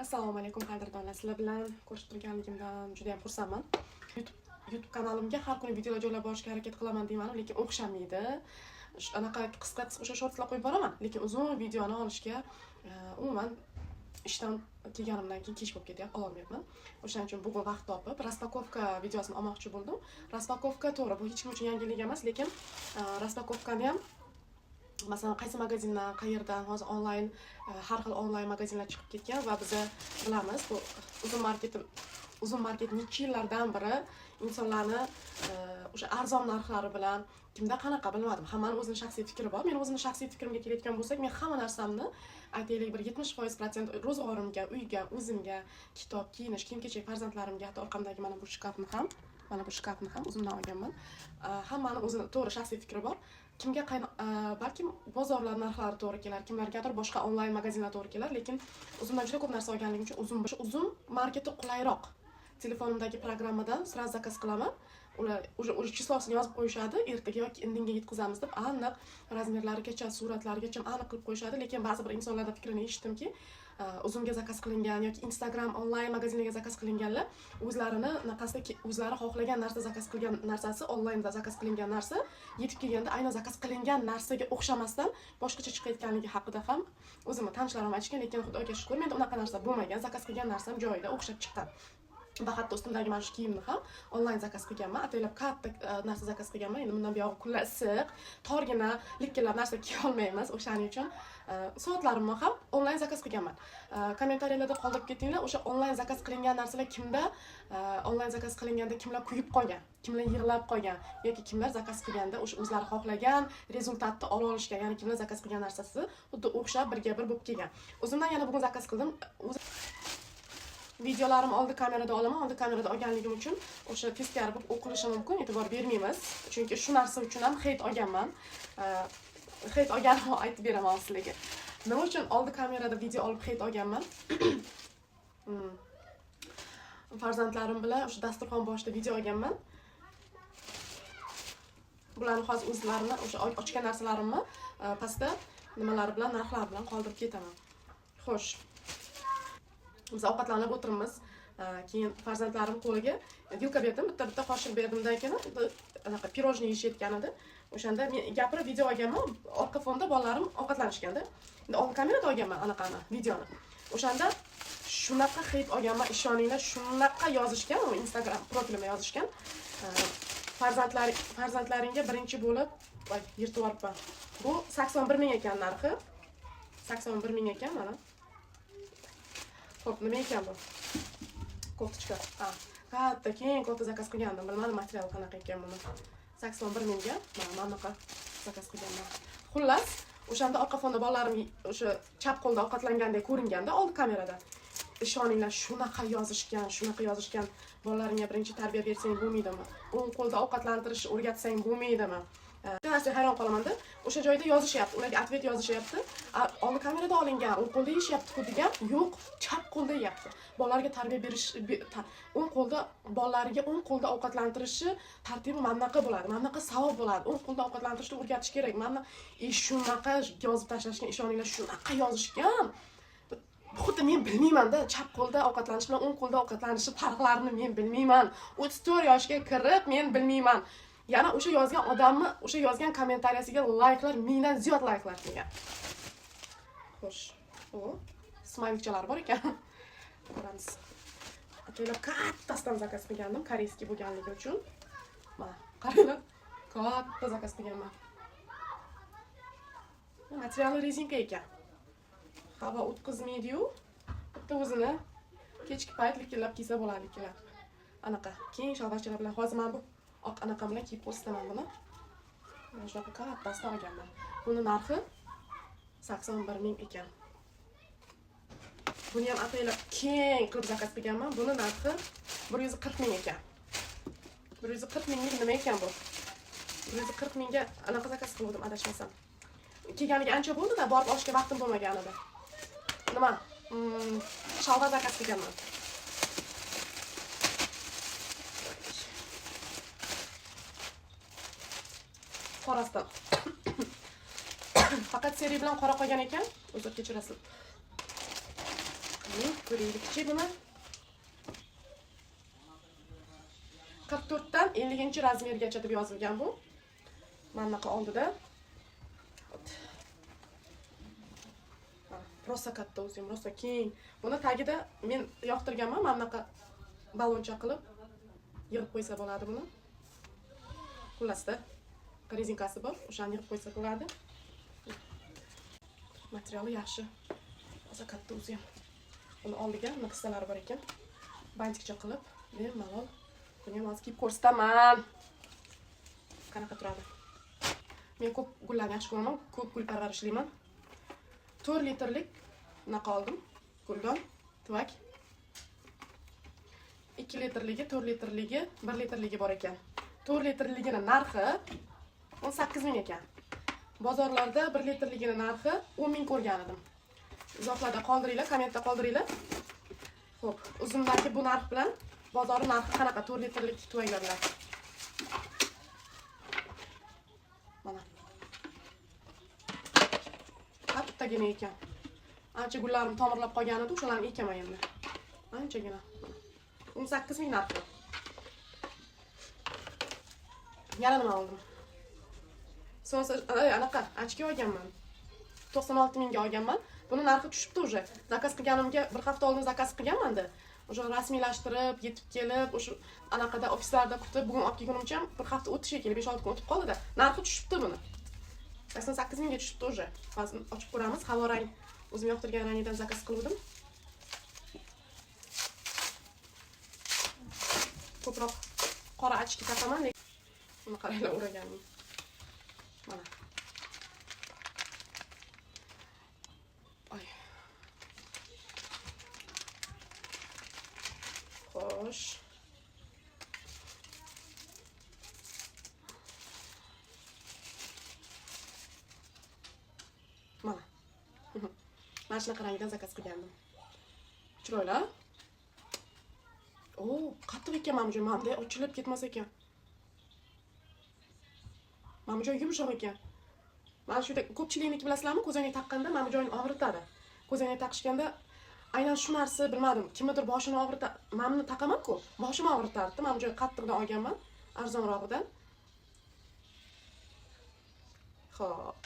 Assalomu alaykum, qadrdonlar. Sizlar bilan ko'rishib turganligimdan juda ham xursandman. YouTube kanalimga har kuni videolar joylab borishga harakat qilaman deyman, lekin o'xshamaydi. Anaqa qisqa qisqa o'sha shortslar qo'yib boraman, lekin uzun videoni olishga umuman ishdan kelganimdan keyin kech bo'lib ketyapti, ololmayapman. O'shaning uchun bugun vaqt topib, распаковка videosini olmoqchi bo'ldim. Распаковка, to'g'ri, bu hech kim uchun yangilik emas, lekin распаковка ni ham, masalan, qaysi magazindan, qayerdan, hozir onlayn har xil onlayn magazinlar chiqib ketgan va biza bilamiz, bu Uzum market. Uzum market necha yillardan beri insonlarni o'sha arzon narxlari bilan, kimda qanaqa bilmadim, hammani o'zini shaxsiy fikri bor. Meni o'zimni shaxsiy fikrimga kelayotgan bo'lsak, men hamma narsamni, aytaylik, bir 70% protsent ro'zg'orimga, uyga, o'zimga, kitob, kiyinish, kiyim kechak, farzandlarimga, hatto orqamdagi mana bu shkafni ham, mana bu shkafni ham o'zimdan olganman. Hammani o'zini, to'g'ri, shaxsiy fikri bor. Kimga balkim bozorlar narxlari to'g'ri kelar, kimlargadir boshqa onlayn magazinlar to'g'ri kelar, lekin o'zimdan juda ko'p narsa olganligim uchun Uzum marketi qulayroq. Telefonimdagi programmadan сразу zakaz qilaman, ular уже число sini yozib qo'yishadi, ertaga yoki indinga yetkazamiz deb, aniq razmerlarigacha, suratlarigacha aniq qilib qo'yishadi. Lekin ba'zi bir insonlarda fikrini eshitdimki, Uzumga zakaz qilingan yoki Instagram onlayn magazinlarga zakaz qilinganlar o'zlarini anaqasida o'zlari xohlagan narsa, zakaz qilgan narsasi, onlaynda zakaz qilingan narsa yetib kelganda aynan zakaz qilingan narsaga o'xshamasdan boshqacha chiqayotganligi haqida ham o'zimni tanishlarim aytishgan. Lekin xudoga shukur, menda unaqa narsa bo'lmagan, zakaz qilgan narsam joyida o'xshab chiqqan. Va hatto ustimdagi mana shu kiyimni ham onlayn zakaz qilganman, ataylab katta narsa zakaz qilganman. Endi bundan buyog'i kunlar issiq, torgina likillab narsa kiya olmaymiz, o'shaning uchun soatlarimni ham onlayn zakaz qilganman. Kommentariyalarda qoldirib ketinglar, o'sha onlayn zakaz qilingan narsalar kimda, onlayn zakaz qilinganda kimlar kuyib qolgan, kimlar yig'lab qolgan yoki kimlar zakaz qilganda o'sha o'zlari xohlagan результат ni ola olishgan, ya'ni kimlar zakaz qilgan narsasi xuddi o'xshab, birga bir bo'lib kelgan. O'zimdan yana bugun zakaz qildim. Videolarimni oldi kamerada olaman. Oldi kamerada olganligim uchun o'sha teskari bo'lib o'qilishi mumkin, e'tibor bermaymiz, chunki shu narsa uchun ham хейт olganman. Хейт olganimni aytib beraman sizlarga, nima uchun oldi kamerada video olib хейт olganman. Farzandlarim bilan o'sha dasturxon boshida video olganman. Bularni hozir o'zlarini o'sha ochgan narsalarimni pastda nimalari bilan, narxlari bilan qoldirib ketaman. Xo'sh, biz ovqatlanib o'tiribmiz. Keyin farzandlarim qo'liga vilka berdim, bitta bitta qoshiq berdimdan keyin anaqa пирожный yeyishayotgan edi. O'shanda men gapirib video olganman, orqa fonda bolalarim ovqatlanishganda. Endi oldi kamerada olganman anaqani, videoni. O'shanda shunaqa хейт olganman, ishoninglar, shunaqa yozishgan, u Instagram profilimda yozishgan. Farzandlaringga birinchi bo'lib, voy, yirtib yuboribman. Bu 81 ming ekan narxi, 81 ming ekan, mana. Xo'p, nima ekan bu? Кофточка. Ha, katta keng kofta zakaz qilgandim. Bilmadim, material qanaqa ekan buni. 81 mingga mana bunaqa zakaz qilganman. Xullas, o'shanda orqa fonda bolalarim o'sha chap qo'lda ovqatlangandek ko'ringanda oldi kamerada. Ishoninglar, shunaqa yozishgan, shunaqa yozishgan. Bolalaringga birinchi tarbiya bersang bo'lmaydimi? O'ng qo'lda ovqatlantirishni o'rgatsang bo'lmaydimi? Bitta narsaga hayron qolamanda, o'sha joyda yozishyapti, ularga ответ yozishyapti. Oldi kamerada olingan, o'ng qo'lda yeyishyapti-ku degan, yo'q, chap qo'lda yeyapti. Bolalarga tarbiya berish, o'ng qo'lda, bolalariga o'ng qo'lda ovqatlantirishi tartibi mana bunaqa bo'ladi, mana bunaqa savob bo'ladi. O'ng qo'lda ovqatlantirishni o'rgatish kerak. Mana и shunaqa yozib tashlashgan, ishoninglar, shunaqa yozishgan. Xuddi men bilmaymanda, chap qo'lda ovqatlanish bilan o'ng qo'lda ovqatlanishni farqlarini men bilmayman. 34 yoshga kirib men bilmayman. Yana o'sha yozgan odamni, o'sha yozgan kommentariyasiga layklar, mingdan ziyod layklar kelgan. Xo'sh, o, smaylikchalari bor ekan. Ko'ramiz. Ataylab kattasidan zakaz qilgandim, корейский bo'lganligi uchun. Mana, qaranglar, katta zakaz qilganman. Materiali rezinka ekan. Havo o'tkazmaydi-yu, bitta o'zini kechki payt likillab kiysa bo'ladi, likillab. Anaqa keng shalvarchalar bilan. Hozir mana bu oq anaqa bilan kiyib ko'rsataman buni. Mana shunaqa kattasidan olganman. Buni narxi 81 ming ekan. Buni ham ataylab keng qilib zakaz qilganman. Buni narxi 140 ming ekan. 140 minglik nima ekan bu? 140 mingga anaqa zakaz qilgandim, adashmasam. Kelganiga ancha bo'ldi-da, borib olishga vaqtim bo'lmagan edi. Nima? Shalvar zakaz qilganman. Qorasidan. Faqat серый bilan qora qolgan ekan. Uzr, kechirasiz. Ochib ko'raylikchi buni. 44 dan 50 размер gacha deb yozilgan bu. Mana bunaqa oldida. Вот. Mana, rosa katta o'zi ham, rosa keng. Buni tagida men yoqtirganman, mana bunaqa balloncha qilib yig'ib qo'ysa bo'ladi buni. Xullasda rezinkasi bor, o'shani yig'ib qo'ysa bo'ladi. Materiali yaxshi. Rosa katta o'zi ham. Buni oldiga nima qissalari bor ekan. Бантик cha qilib, bemalol buni ham hozir kiyib ko'rsataman. Qanaqa turadi. Men ko'p gullarni yaxshi ko'raman, ko'p gul parvarishlayman. 4 litrlik bunaqa oldim. Guldon, tuvak. 2 litrligi, 4 litrligi, 1 litrligi bor ekan. 4 litrligini narxi 18 ming ekan. Bozorlarda 1 litrligini narxi 10 ming ko'rgan edim. Izohlarda qoldiringlar, kommentda qoldiringlar. Xo'p, Uzumdagi bu narx bilan bozor narxi qanaqa 4 litrlik tuvaklar bilan? Mana. Kattagina ekan. Ancha gullarim tomirlab qolgan edi, o'shalarni ekaman endi. Anchagina. 18 ming narxi. Yana nima oldim? So'ng anaqa очки olganman. 96 mingga olganman. Buni narxi tushibdi уже. Заказ qilganimga bir hafta oldin заказ qilganman-da. O'sha rasmiylashtirib, yetib kelib, o'sha anaqada ofislarda kutib, bugun olib kelgunimcha ham bir hafta o'tdi shekilli, 5-6 kun o'tib qoldi-da. Narxi tushibdi buni. 88 mingga tushibdi уже. Hozir ochib ko'ramiz. Havo rang, o'zim yoqtirgan rangidan заказ qiluvdim. Ko'proq qora очки taqaman, lekin buni qaranglar o'raganim. Mana. Ay. Xo'sh. Mana. Mana shunaqa rangdan заказ qilgandim. Chiroyli. O, qattiq ekan mana bu joy. Mana bunday ochilib ketmas ekan. Mana bu joy yumshoq ekan. Mana shu yerda ko'pchilikniki bilasizlarmi, ko'zoynak taqqanda mana bu joyini og'ritadi. Ko'zoynak taqishganda aynan shu narsa bilmadim, kimnidir boshini og'ritadi. Mana buni taqaman-ku, boshim og'ritardi. Mana bu joy qattiqdan olganman, arzonrog'idan. Xo'p,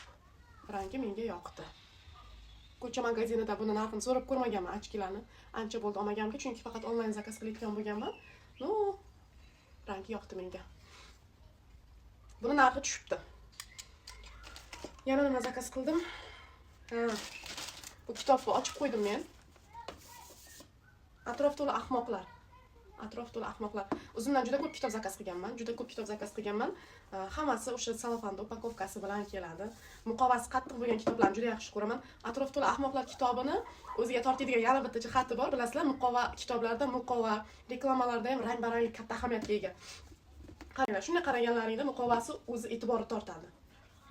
rangi menga yoqdi. Ko'cha magazinida buni narxini so'rab ko'rmaganman, очки larni. Ancha bo'ldi olmaganimga, chunki faqat onlayn заказ qilayotgan bo'lganman. No, rangi yoqdi menga. Buni narxi tushibdi. Yana nima заказ qildim? Ha, bu kitobni ochib qo'ydim men. Atrof to'la ahmoqlar. Atrof to'la ahmoqlar. O'zimdan juda ko'p kitob заказ qilganman, juda ko'p kitob заказ qilganman. Hammasi o'sha salofanda упаковка si bilan keladi. Muqovasi qattiq bo'lgan kitoblarni juda yaxshi ko'raman. Atrof to'la ahmoqlar kitobini o'ziga tortadigan yana bitta jihati bor. Bilasizlar, muqova kitoblarda, muqova reklamalarda ham rang-baranglik katta ahamiyatga ega. Qaranglar, shunday qaraganlaringda muqovasi o'zi e'tiborni tortadi.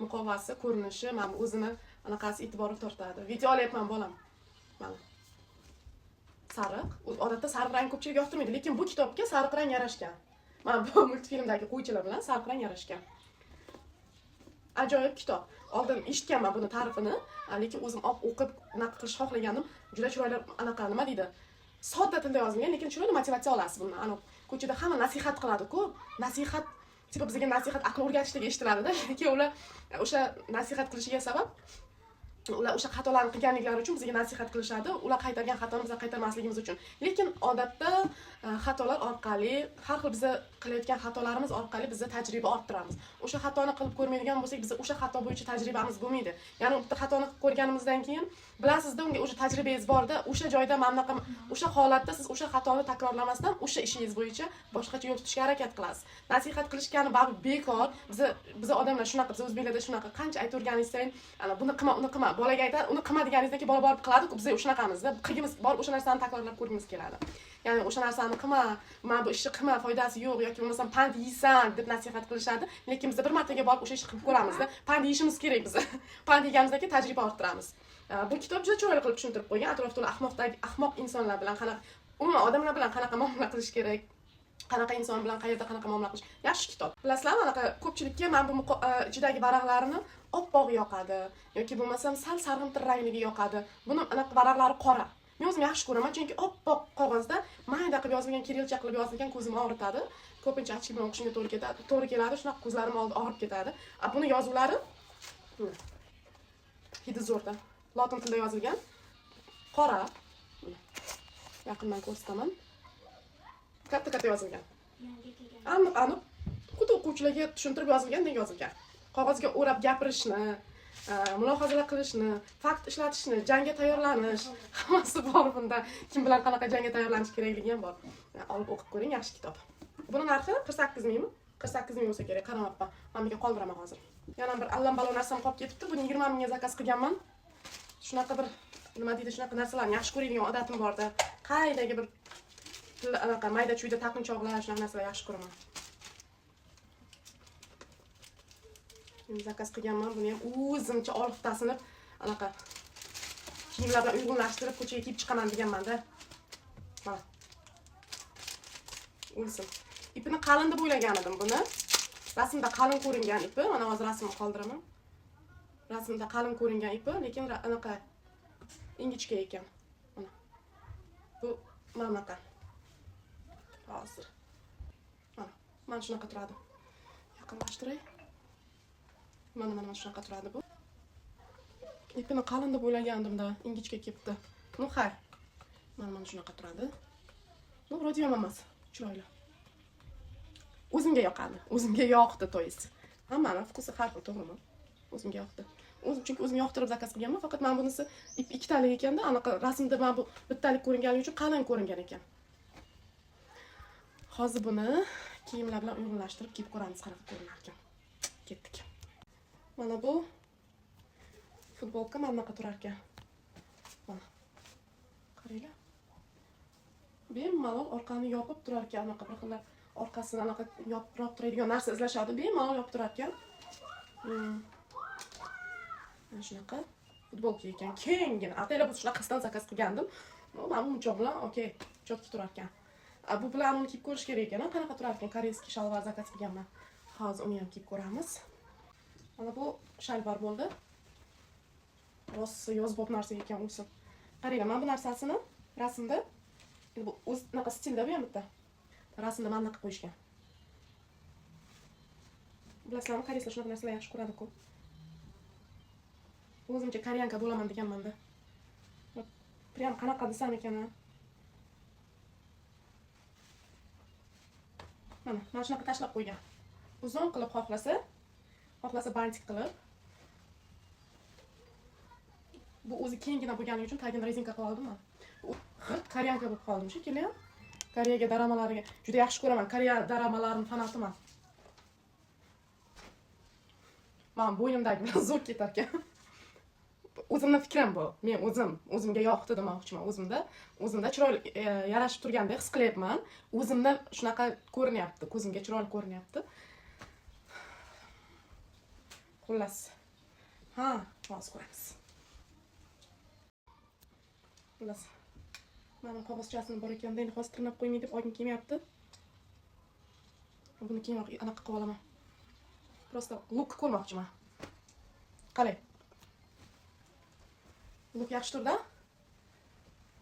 Muqovasi, ko'rinishi, mana bu o'zini anaqasi e'tiborni tortadi. Video olyapman bolam. Mana. Sariq. Odatda sariq rang ko'pchilik yoqtirmaydi, lekin bu kitobga sariq rang yarashgan. Mana bu multfilmdagi qo'ychilar bilan sariq rang yarashgan. Ajoyib kitob. Oldin eshitganman buni ta'rifini, lekin o'zim olib o'qib naql qilish xohlagandim. Juda chiroyli anaqa nima deydi? Sodda tilda yozilgan, lekin chiroyli motivatsiya olasiz bundan. Ana ko'chada hamma nasihat qiladi-ku. Nasihat, типа bizga nasihat aql o'rgatishdek eshitiladida, lekin ular o'sha nasihat qilishiga sabab ular o'sha xatolarni qilganliklari uchun bizga nasihat qilishadi. Ular qaytargan xatoni biz qaytarmasligimiz uchun. Lekin odatda xatolar orqali, har xil biza qilayotgan xatolarimiz orqali biz tajriba orttiramiz. O'sha xatoni qilib ko'rmaydigan bo'lsak, biz o'sha xato bo'yicha tajribamiz bo'lmaydi. Ya'ni bitta xatoni qilib ko'rganimizdan keyin bilasizda, unga o'sha tajribangiz borda, o'sha joyda mana bunaqa o'sha holatda siz o'sha xatoni takrorlamasdan o'sha ishingiz bo'yicha boshqacha yo'l tutishga harakat qilasiz. Nasihat qilishgani baribir bekor. Biza odamlar shunaqa, biz o'zbeklarda shunaqa, qancha aytaverganingiz sayin ana buni qilma, uni qilma, bolaga aytadi, uni qilma deganingizdan keyin bola borib qiladi-ku, biz shunaqamizda, qilgimiz borib o'sha narsani takrorlab ko'rgimiz keladi. Ya'ni o'sha narsani qilma, mana bu ishni qilma, foydasi yo'q yoki bo'lmasam pand yeysan deb nasihat qilishadi, lekin biz bir martaga borib o'sha ishni qilib ko'ramizda, pand yeyishimiz kerak biz. Pand yeganimizdan keyin tajriba orttiramiz. Bu kitob juda chiroyli qilib tushuntirib qo'ygan, atrof to'la ahmoq insonlar bilan qanaqa, umuman odamlar bilan qanaqa muomala qilish kerak, qanaqa inson bilan qayerda qanaqa muomala qilish. Yaxshi kitob. Bilasizlarmi, anaqa ko'pchilikka mana bu ichidagi varaqlarini oppoq yoqadi yoki bo'lmasam sal sarg'imtir rangligi yoqadi. Buni anaqa varaqlari qora. Men o'zim yaxshi ko'raman, chunki oppoq qog'ozda mayda qilib yozilgan, kirilcha qilib yozilgan ko'zimni og'ritadi. Ko'pincha очки bilan o'qishimga to'g'ri ketadi, to'g'ri keladi, shunaqa ko'zlarim oldi og'rib ketadi. A buni yozuvlari hidi zo'rda. Lotin tilida yozilgan. Qora. Yaqindan ko'rsataman. Katta katta yozilgan. Aniq aniq, xuddi o'quvchilarga tushuntirib yozilgandek yozilgan. Qog'ozga o'rab gapirishni, mulohazalar qilishni, fakt ishlatishni, jangga tayyorlanish, hammasi bor bunda. Kim bilan qanaqa jangga tayyorlanish kerakligi ham bor. Olib o'qib ko'ring, yaxshi kitob. Buni narxi 48 mingmi? 48 ming bo'lsa kerak, qaramabman. Mana bunga qoldiraman hozir. Yana bir allambalo narsam qolib ketibdi. Buni 20 mingga заказ qilganman. Shunaqa bir, nima deydi, shunaqa narsalarni yaxshi ko'radigan odatim borda. Qaydagi bir anaqa mayda chuyda taqinchoqlar, shunaqa narsalar yaxshi ko'raman. Endi заказ qilganman, buni ham o'zimcha oliftasini anaqa kiyimlar bilan uyg'unlashtirib ko'chaga kiyib chiqaman deganman-da. Mana. O'lsin. Ipini qalin deb o'ylagan edim buni. Rasmda qalin ko'ringan ipi, mana hozir rasmni qoldiraman. Rasmda qalin ko'ringan ipi, lekin anaqa ingichka ekan. Mana. Bu mana bunaqa. Hozir. Mana, mana shunaqa turadi. Yaqinlashtiray. Mana mana shunaqa turadi bu. Ipini qalin deb o'ylagandimda, ingichka kelibdi. Ну, xayr. Mana mana shunaqa turadi. Ну, вроде yomon emas, chiroyli. O'zimga yoqadi. O'zimga yoqdi, то есть. Hammani вкус i har xil, to'g'rimi? O'zimga yoqdi. O'zim chunki o'zim yoqtirib заказ qilganman, faqat mana bunisi ip ikkitalik ekanda, anaqa rasmda mana bu bittalik ko'ringanligi uchun qalin ko'ringan ekan. Hozir buni kiyimlar bilan uyg'unlashtirib kiyib ko'ramiz, qanaqa ko'rinar ekan. Ketdik. Mana bu futbolka mana bunaqa turar ekan. Mana. Qaranglar. Bemalol orqani yopib turar ekan, anaqa bir xillar orqasini anaqa yopibroq turadigan narsa izlashadi, bemalol yopib turar ekan. Mana shunaqa futbolka ekan, kenggina. Ataylab shunaqasidan заказ qilgandim. Ну, mana bu bilan okey, четкий turar ekan. A bu bilan uni kiyib ko'rish kerak ekan, qanaqa turar ekan. Корейский shalvar заказ qilganman. Hozir uni ham kiyib ko'ramiz. Mana bu shalvar bo'ldi. Rosa yozbob narsa ekan o'zi. Qaranglar, mana bu narsasini rasmda endi bu o'z unaqa stilda bu ham bitta. Rasmda mana bunaqa qo'yishgan. Bilasizlarmi, koreyslar shunaqa narsalar yaxshi ko'radi-ku. O'zimcha кореянка bo'laman deganman-da. Вот прям qanaqa desam ekan, a? Mana, mana shunaqa tashlab qo'ygan. Uzun qilib xohlasa, xohlasa бантик qilib. Bu o'zi kenggina bo'lgani uchun tagini rezinka qilib oldim man. G'irt кореянка bo'lib qoldim shekilli. Koreyaga doramalariga juda yaxshi ko'raman. Koreya doramalarining fanatiman. Man bo'ynimdagi bilan zo'r ketar ekan. O'zimni fikrim bu. Men o'zim, o'zimga yoqdi demoqchiman. O'zimda chiroyli yarashib turgandek his qilyapman. O'zimda shunaqa ko'rinyapti, ko'zimga chiroyli ko'rinyapti. Xullas. Ha, hozir ko'ramiz. Xullas. Mana qog'ozchasini bor ekanda, endi hozir tirnab qo'ymay deb olgim kelmayapti. Buni keyinroq anaqa qilib olaman. Просто look ko'rmoqchiman. Qalay? Look yaxshi turdi?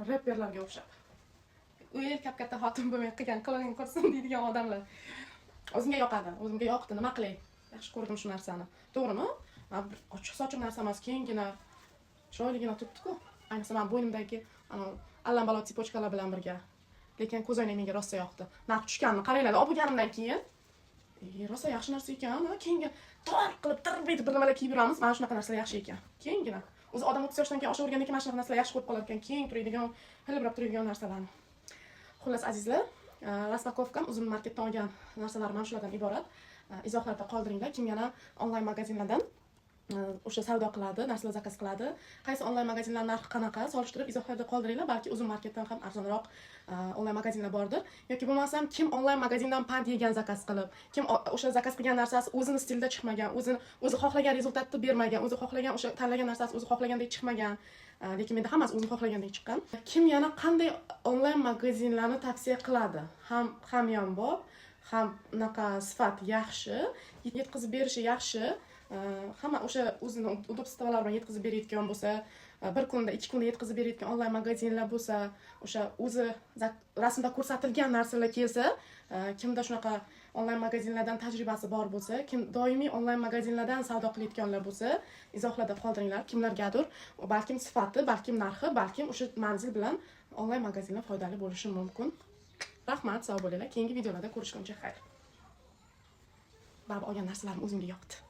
Reperlarga o'xshab. Uy kap-katta xotin bo'lmay qilgan qilig'ing qursin deydigan odamlar. O'zimga yoqadi, o'zimga yoqdi, nima qilay? Yaxshi ko'rdim shu narsani. To'g'rimi? Mana bir ochiq-sochiq narsa emas, kenggina, chiroyligina turibdi-ku. Ayniqsa men bo'ynimdagi allambalo цепочка lar bilan birga. Lekin ko'zoynak menga rosa yoqdi. Narx tushganini qaranglar, olib bo'lganimdan keyin rosa yaxshi narsa ekan, ha, kenga tor qilib tirib etib bir nimalar kiyib yuramiz. Mana shunaqa narsalar yaxshi ekan. Kenggina. O'zi odam 30 yoshdan keyin oshavergandan keyin mana shunaqa narsalar yaxshi ko'rib qolar ekan, keng turadigan, hilbirab turadigan narsalarni. Xullas azizlar, распаковка m Uzum marketdan olgan narsalarim mana shulardan iborat. Izohlarda qoldiringlar, kim yana onlayn magazinlardan o'sha savdo qiladi, narsalar заказ qiladi. Qaysi onlayn magazinlar narxi qanaqa, solishtirib izohlarda qoldiringlar, balki Uzum marketdan ham arzonroq onlayn magazinlar bordir. Yoki bo'lmasam kim onlayn magazindan pand yegan заказ qilib, kim o'sha заказ qilgan narsasi o'zini stilida chiqmagan, o'zini o'zi xohlagan результат ni bermagan, o'zi xohlagan o'sha tanlagan narsasi o'zi xohlagandek chiqmagan. Lekin menda hammasi o'zim xohlagandek chiqqan. Kim yana qanday onlayn magazinlarni tavsiya qiladi? Ham hamyonbop, ham unaqa sifat yaxshi, yetkazib berishi yaxshi, hamma o'sha o'zini удобство lari bilan yetkazib berayotgan bo'lsa, Bir kunda, 2 kunda yetkazib berayotgan onlayn magazinlar bo'lsa, o'sha o'zi rasmda ko'rsatilgan narsalar kelsa, kimda shunaqa onlayn magazinlardan tajribasi bor bo'lsa, kim doimiy onlayn magazinlardan savdo qilayotganlar bo'lsa, izohlarda qoldiringlar. Kimlargadir balkim sifati, balkim narxi, balkim o'sha manzil bilan onlayn magazinlar foydali bo'lishi mumkin. Rahmat, sog' bo'linglar. Keyingi videolarda ko'rishguncha xayr. Baribir olgan narsalarim o'zimga yoqdi.